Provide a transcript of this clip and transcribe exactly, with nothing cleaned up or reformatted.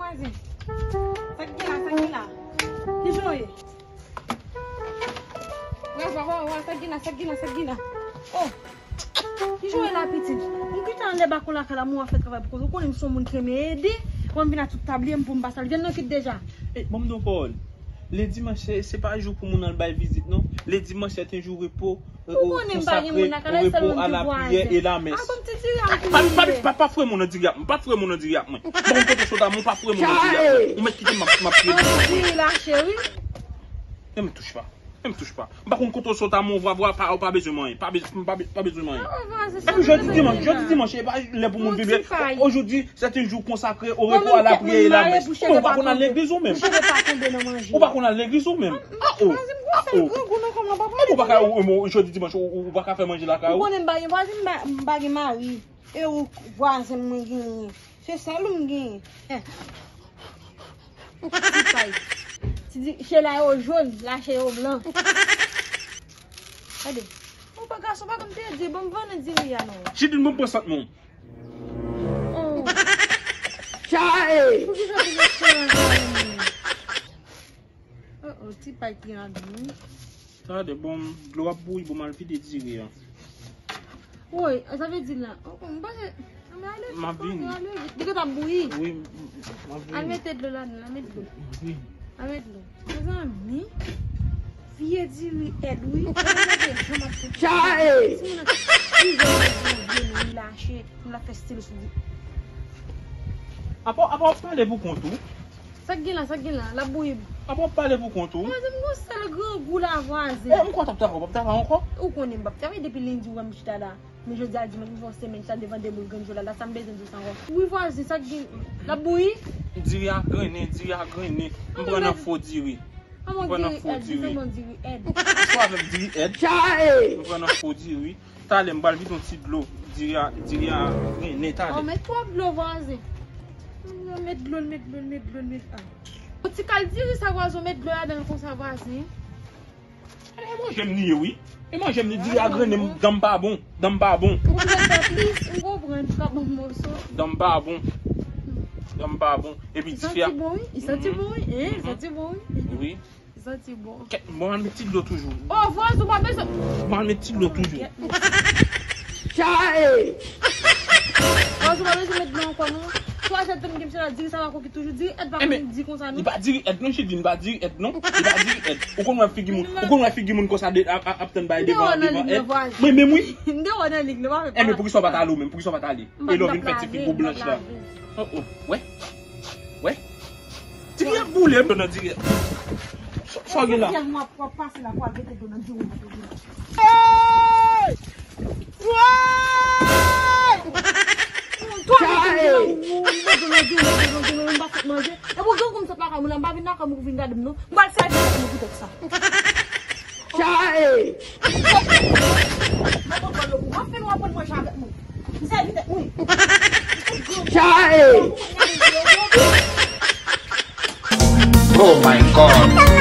Sa k gen la, sa k gen la? Kijan w ye? Wa, wa, wa, wa, sa k gen la, sa k gen la, sa k gen la? Oh! Kijan w ye la, pitit? M kite anlè bakò lakay la, m wè w ap fè travay pou kote. Ou konnen m se yon moun ki renmen ede. Wè m vin la tout tabliye m pou m pa sal. Vyann nan kit deja. Ey, ban m di w yon pawòl. Lendi manch, se, se pa jou pou moun al bay vizit, non. Lendi manch, se yon jou repo. Ou konnen m pa gen moun lakay la, sèlman m gen vwazen. Al ban m ti diri a m pou m manje. Pa, pa, pa, pa fouye moun nan diri a m. Pa fouye moun nan diri a m, mwen. M pa konn kote w sot a mwen, ou pa fouye moun nan diri a m, mwen. Ou mèt kite m, m ap, m ap fouye moun nan diri a. An diri lache, wi. Menm touch pa. Menm touch pa. M pa konn kote w sot a mwen, vwa, vwa, pa, ou pa bezwen manyen. Pa bez-, pa be-, pa bezwen manyen. Epi jodi dimanch, jodi dimanch, e pa lè pou moun vibre. Ojodi, Se te jou konsakre au repos à la prière et la messe. Ou pa konn al legliz ou menm. Ou pa konn al legliz ou menm. Ah oh. Ah oh. Ou pa ka, ou, ou, jodi dimanch, ou, ou pa ka fè manje lakay ou. Ou konnen m pa gen vwazen, m pa, m pa gen mari. E ou vwazen mwen genyen. Se sèl ou m genyen. Ti pay. Ti di, chela yo jòn, lache yo blan. Gade. Ou pa gason, pa konn pèdi, ban m vann diri a non. Chidin, ban m pran sant mwen. Oh. Chae! Poukisa w te gen esperans avè m menm? Oh, oh, ti pay ki an nou. Tande, bon, dlo ap bouyi, bon, m al vide diri a. Woy, sa vle di la. Oh, oh, m panse, m ale vit, m ap vini. Li gentan ap bouyi. Wi, m, m, m ap vini. Al mete dlo ladan, al mete dlo. Wi. Al mete dlo. Mezanmi, vye diri èd wi. Gade jan m ap fè. Chae! Timoun nan, ki jan m ap fè vye nou lache, nou la fè stil sou di. Apa, apa w ap pale pou kont ou? Sa k gen la, sa k gen la, l ap bouyi. Apa w ap pale pou kont ou? Mwen di m gon sèl grangou la vwazen. Eh, m konn t ap travay, w p ap travay ankò? Ou konnen m p ap travay depi lendi w wè m chita la. Men jodi a dimanch, m fè yon semèn sa devan de boul grenn jola la, sa m bezwen di w sa ankò. Wi vwazen, sa k gen? L ap bouyi? Diri a grennen, diri a grennen. M pran nan fo diri. M pran nan fo diri. Sa w avè m diri èd? Chae! M pran nan fo diri. Talè m pral vide yon ti dlo. Diri a, diri a grennen talè. Oh, met twòp dlo vwazen. Met dlo, met dlo, met dlo, met a. Yon ti kal diri sa vwazen, met dlo ladan l konsa vwazen. E manje m li ye wi. E manje m li, diri a grennen, dan m pa bon. Dan m pa bon. Ou vle fè plis, m konprann, ou ka ban m moso. Dan m pa bon. Dan m pa bon. Epi dife a. Li santi bon wi, li santi bon wi. Eh, li santi bon wi. Wi. Li santi bon. Kèt, bon, al met ti dlo toujou. Oh, vwazen ou pa bezwen. Bon, al met ti dlo toujou. Chae! Vwazen ou pa bezwen met dlo ankò non. Twa zè tann gen misye la diri sa pa koki toujou. Diri èd pa konn di konsa non. Li pa diri èd non, Chidin, li pa diri èd non. Li pa diri èd. Ou konn wè figi moun, ou konn wè figi moun konsa de, ap, ap, ap tann bay devan, devan èd. Mwen menm wi. M te wè nan lig, nou pa fè. Enben poukisa w pa t ale ou menm? Poukisa w pa t ale? E lè w vin fè ti figi w blanch la. Oh, oh. Wè? Diri ap boule m nan diri. Sa w gen la? Hey! Hey! Twa manje nan ou, ou manje nan diri, manje nan diri, m pa fout manje. E pou gen koum sot lakay mwen la, m pa vin lakay mwen pou vin gade m non. M pral sèvi tèt mwen pou tèt sa. Chae! Mwen konn vòlò pou mwen, fè nou aprann manje avèk mwen. M sèvi tèt mwen. Chae! Oh my God!